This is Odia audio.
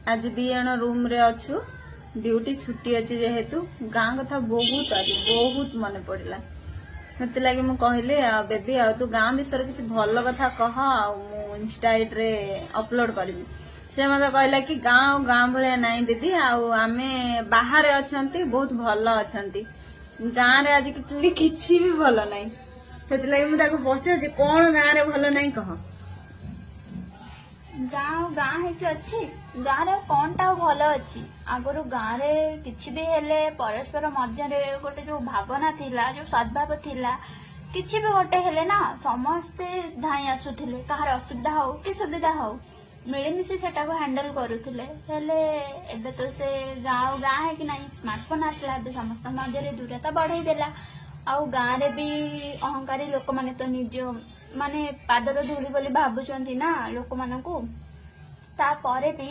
ଆଜି ଦି ଜଣ ରୁମ୍ରେ ଅଛୁ, ଡ୍ୟୁଟି ଛୁଟି ଅଛି ଯେହେତୁ। ଗାଁ କଥା ବହୁତ ଆଜି ବହୁତ ମନେ ପଡ଼ିଲା। ସେଥିଲାଗି ମୁଁ କହିଲି, ଆଉ ବେବି, ଆଉ ତୁ ଗାଁ ବିଷୟରେ କିଛି ଭଲ କଥା କହ, ଆଉ ମୁଁ ଇନଷ୍ଟା ଆଇଡିରେ ଅପଲୋଡ କରିବି। ସେ ମତେ କହିଲା କି ଗାଁ ଆଉ ଗାଁ ଭଳିଆ ନାହିଁ ଦିଦି, ଆଉ ଆମେ ବାହାରେ ଅଛନ୍ତି, ବହୁତ ଭଲ ଅଛନ୍ତି। ଗାଁରେ ଆଜିକାଲି କିଛି ବି ଭଲ ନାହିଁ। ସେଥିଲାଗି ମୁଁ ତାକୁ ପଚାରୁଛି, କଣ ଗାଁରେ ଭଲ ନାହିଁ କହ। ଗାଁ ଆଉ ଗାଁ ହେଇକି ଅଛି? ଗାଁରେ ଆଉ କଣଟା ଆଉ ଭଲ ଅଛି? ଆଗରୁ ଗାଁରେ କିଛି ବି ହେଲେ ପରସ୍ପର ମଧ୍ୟରେ ଗୋଟେ ଯୋଉ ଭାବନା ଥିଲା, ଯୋଉ ସଦ୍ଭାବ ଥିଲା, କିଛି ବି ଗୋଟେ ହେଲେ ନା ସମସ୍ତେ ଧାଇଁ ଆସୁଥିଲେ। କାହାର ଅସୁବିଧା ହଉ କି ସୁବିଧା ହଉ, ମିଳିମିଶି ସେଟାକୁ ହ୍ୟାଣ୍ଡେଲ କରୁଥିଲେ। ହେଲେ ଏବେ ତ ସେ ଗାଁ ଆଉ ଗାଁ ହେଇକି ନାହିଁ। ସ୍ମାର୍ଟଫୋନ ଆସିଲା, ଏବେ ସମସ୍ତଙ୍କ ମଧ୍ୟରେ ଦୂରତା ବଢେଇ ଦେଲା। ଆଉ ଗାଁରେ ବି ଅହଙ୍କାରୀ ଲୋକମାନେ ତ ନିଜ ମାନେ ପାଦର ଧୂଳି ବୋଲି ଭାବୁଛନ୍ତି ନା ଲୋକମାନଙ୍କୁ। ତାପରେ ବି